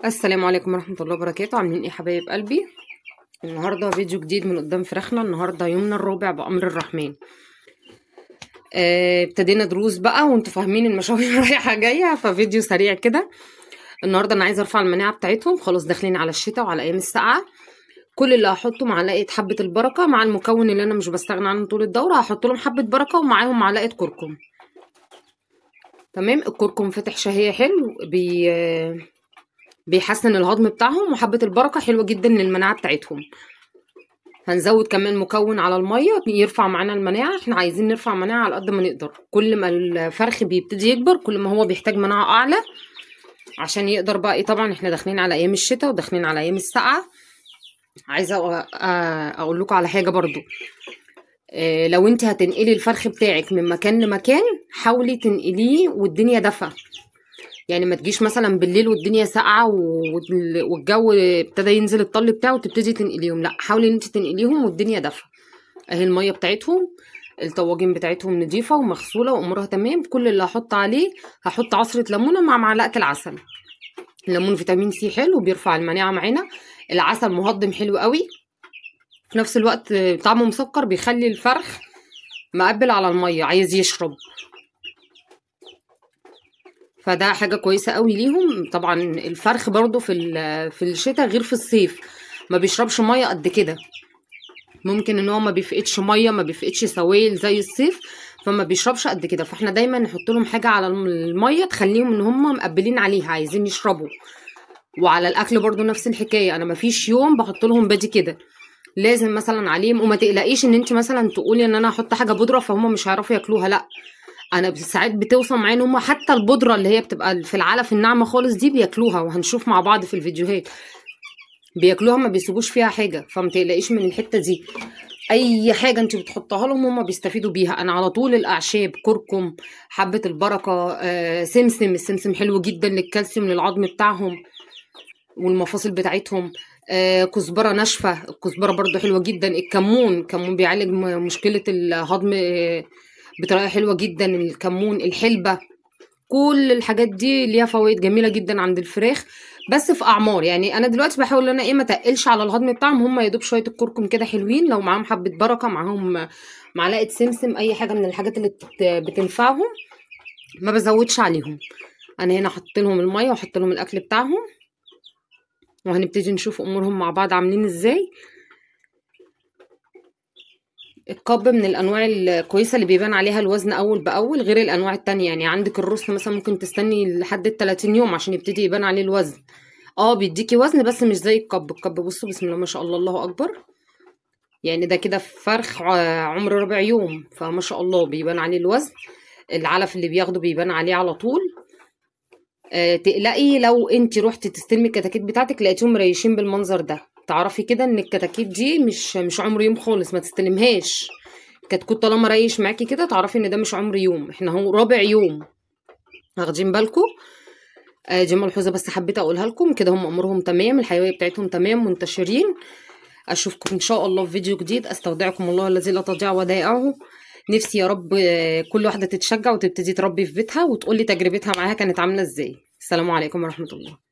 السلام عليكم ورحمة الله وبركاته. عاملين ايه حبايب قلبي؟ النهارده فيديو جديد من قدام فراخنا. النهارده يومنا الرابع بأمر الرحمن. ابتدينا دروس بقى وانتوا فاهمين المشاوير رايحة جاية، ففيديو سريع كده. النهارده انا عايزه ارفع المناعة بتاعتهم، خلاص داخلين على الشتاء وعلى ايام السقعه. كل اللي هحطه معلقه حبه البركة مع المكون اللي انا مش بستغنى عنه طول الدورة، هحط لهم حبه بركة ومعاهم معلقه كركم. تمام. الكركم فاتح شهية حلو، بيحسن الهضم بتاعهم، وحبه البركة حلوة جدا للمناعه بتاعتهم. هنزود كمان مكون على المية يرفع معانا المناعة. احنا عايزين نرفع مناعة على قد ما نقدر. كل ما الفرخ بيبتدي يكبر كل ما هو بيحتاج مناعة اعلى عشان يقدر بقى ايه. طبعا احنا داخلين على ايام الشتاء وداخلين على ايام السقعه. عايزه اقول لكم على حاجة برضو، لو انت هتنقلي الفرخ بتاعك من مكان لمكان حاولي تنقليه والدنيا دافئه، يعني ما تجيش مثلا بالليل والدنيا ساقعه والجو ابتدى ينزل الطل بتاعه وتبتدي تنقليهم. لا، حاولي ان انت تنقليهم والدنيا دافئه. اهي المية بتاعتهم، الطواجن بتاعتهم نظيفة ومغسوله وامورها تمام. كل اللي هحط عليه هحط عصره ليمونه مع معلقه العسل. الليمون فيتامين سي حلو بيرفع المناعة معانا. العسل مهضم حلو قوي، في نفس الوقت طعمه مسكر بيخلي الفرخ مقبل على المية عايز يشرب، فده حاجة كويسة قوي ليهم. طبعا الفرخ برضو في الشتاء غير في الصيف، ما بيشربش مية قد كده. ممكن ان هو ما بيفقدش مية، ما بيفقدش سوائل زي الصيف، فما بيشربش قد كده. فاحنا دايما نحط لهم حاجة على المية تخليهم ان هم مقبلين عليها عايزين يشربوا. وعلى الاكل برضو نفس الحكاية، انا ما فيش يوم بحط لهم بادي كده، لازم مثلا عليهم. وما تقلقيش ان انت مثلا تقولي ان انا هحط حاجة بودره فهم مش هيعرفوا ياكلوها، لا، انا ساعات بتوصل معايا ان هم حتى البودره اللي هي بتبقى في العلف الناعمة خالص دي بياكلوها، وهنشوف مع بعض في الفيديوهات بياكلوها، ما بيسيبوش فيها حاجة. فما تقلقيش من الحتة دي، اي حاجة انت بتحطها لهم هم بيستفيدوا بيها. انا على طول الاعشاب، كركم، حبه البركة، سمسم. السمسم حلو جدا للكالسيوم للعظم بتاعهم والمفاصل بتاعتهم. كزبره ناشفة، الكزبره برضو حلوة جدا. الكمون، الكمون بيعالج مشكلة الهضم بطريقة حلوة جدا. الكمون، الحلبة، كل الحاجات دي ليها فوائد جميلة جدا عند الفراخ، بس في اعمار. يعني انا دلوقتي بحاول ان انا ايه ما تقلش على الهضم بتاعهم، هم يا دوب شوية الكركم كده حلوين، لو معاهم حبه بركة، معاهم معلقه سمسم، اي حاجة من الحاجات اللي بتنفعهم، ما بزودش عليهم. انا هنا حطيت لهم المية وحطيت لهم الاكل بتاعهم، وهنبتدي نشوف امورهم مع بعض عاملين ازاي. الكب من الانواع الكويسة اللي بيبان عليها الوزن اول باول غير الانواع التانية. يعني عندك الروس مثلا ممكن تستني لحد 30 يوم عشان يبتدي يبان عليه الوزن. بيديكي وزن بس مش زي الكب. الكب بصوا بسم الله ما شاء الله الله اكبر، يعني ده كده فرخ عمر ربع يوم، فما شاء الله بيبان عليه الوزن. العلف اللي بياخده بيبان عليه على طول. تقلقي لو انت روحتي تستلمي الكتاكيت بتاعتك لقيتيهم مريشين بالمنظر ده، تعرفي كده ان الكتاكيت دي مش عمر يوم خالص، ما تستلمهاش. الكتكوت طالما ريش معاكي كده تعرفي ان ده مش عمر يوم، احنا هو رابع يوم، واخدين بالكم؟ دي ملحوظة بس حبيت اقولها لكم كده. هم امورهم تمام، الحيوية بتاعتهم تمام، منتشرين. اشوفكم ان شاء الله في فيديو جديد. استودعكم الله الذي لا تضيع ودائعه. نفسي يا رب كل واحدة تتشجع وتبتدي تربي في بيتها وتقولي تجربتها معاها كانت عامله ازاي. السلام عليكم ورحمة الله.